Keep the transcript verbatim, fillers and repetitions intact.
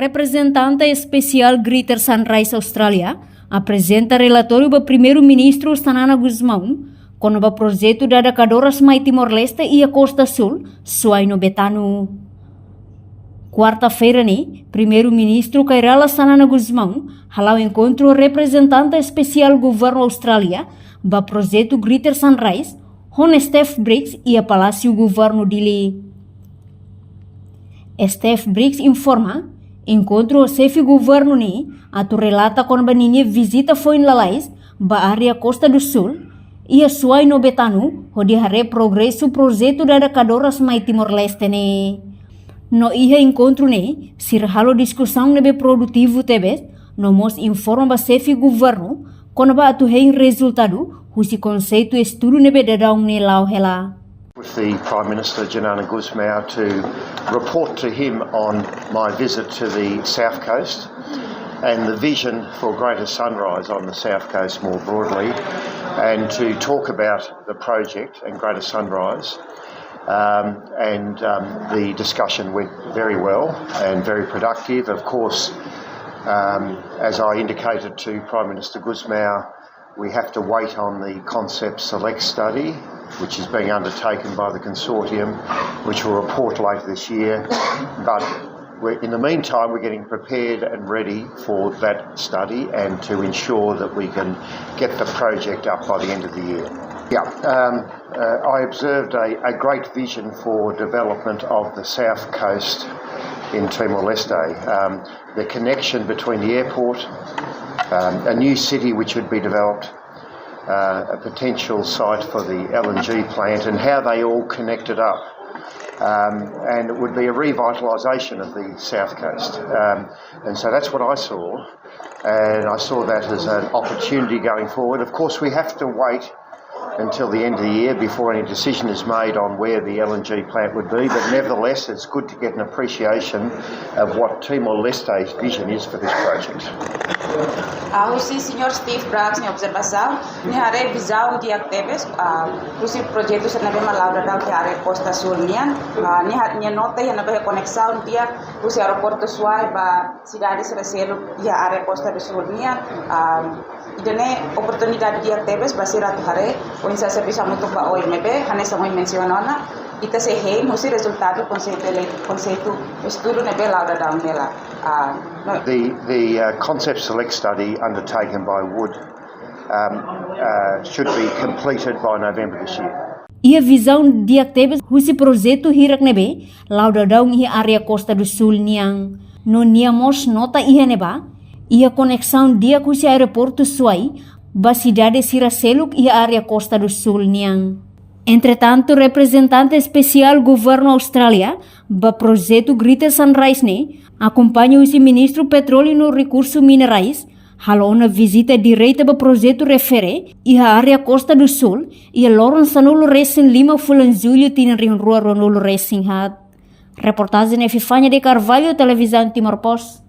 Reprezentante Espesiál Greater Sunrise Australia aprezenta relatóriu ba Primeiru-Ministru Xanana Gusmão kona-ba projetu dada kadoras mai Timor-Leste iha Kosta Súl, Suai no Betano. Kuarta-feira ne'e, Primeiru-Ministru Kay Rala Xanana Gusmão hala'o enkontru reprezentante espesiál Governu Austrália ba projetu Greater Sunrise, ho Steve Briggs iha Palásiu Governu Dili. Steve Briggs informa, enkontru ho xefe governu ne'e atu relata kona-ba ninia vizita foin lalais ba área Kosta do Sul, iha Suai no Betano, hodi haree progresu projetu dada kadoras mai Timor-Leste ne'e. No iha enkontru ne'e, sira halo diskusaun ne'ebé produtivu tebes, no mós informa ba xefe governu kona-ba atu hein rezultadu husi konseitu estudu ne'ebé daudaun ne'e la'o hela. With the Prime Minister Xanana Gusmão to report to him on my visit to the South Coast and the vision for Greater Sunrise on the South Coast more broadly, and to talk about the project and Greater Sunrise. Um, and um, the discussion went very well and very productive. Of course, um, as I indicated to Prime Minister Gusmão, we have to wait on the concept select study, which is being undertaken by the consortium, which will report later this year. But we're, in the meantime, we're getting prepared and ready for that study and to ensure that we can get the project up by the end of the year. Yeah, um, uh, I observed a, a great vision for development of the south coast in Timor-Leste. Um, the connection between the airport, um, a new city which would be developed, uh, a potential site for the L N G plant, and how they all connected up. Um, and it would be a revitalisation of the south coast. Um, and so that's what I saw. And I saw that as an opportunity going forward. Of course, we have to wait until the end of the year before any decision is made on where the L N G plant would be, but nevertheless, it's good to get an appreciation of what Timor-Leste's vision is for this project. Ah, husi Señór Steve Briggs nia observasaun, nia haree vizaun di'ak tebes, ah, husi projetu sira ne'ebé mak la'o daudaun iha área Kosta Súl nian, ah, nia ha-, nia nota iha ne'ebé koneksaun di'ak husi aeroportu Suai ba sidade sira seluk iha área Kosta do Súl nian, ah, ida-ne'e oportunidade di'ak tebes ba sira atu haree oinsá servisu hamutuk ba O M B, hanesan ohin mensiona ona, ita sei hein husi rezultadu konseitu ele-, konseitu estudu ne'ebé la'o daudaun hela. Ah, no. The, the uh, concept select study undertaken by Wood um, uh, should be completed by November this year. Iha vizaun di'ak tebes husi projetu hirak ne'ebé la'o daudaun iha área Kosta do Súl nian. No nia mós nota iha ne'ebá, iha koneksaun di'ak husi aeroportu Suai ba sidade sira seluk iha área Kosta do Súl nian. Entretantu, reprezentante espesiál Governu Austrália ba projetu Greater Sunrise ne'e, akompaña husi Ministru Petróleu no Rekursu Minerais, halo ona vizita direta ba projetu refere iha área Kosta do Súl, iha loron sanulu-resin-lima fulan Jullu tinan rihun rua ruanulu-resin-haat. Reportajen Epifania de Carvalho, Televizaun Timor Post.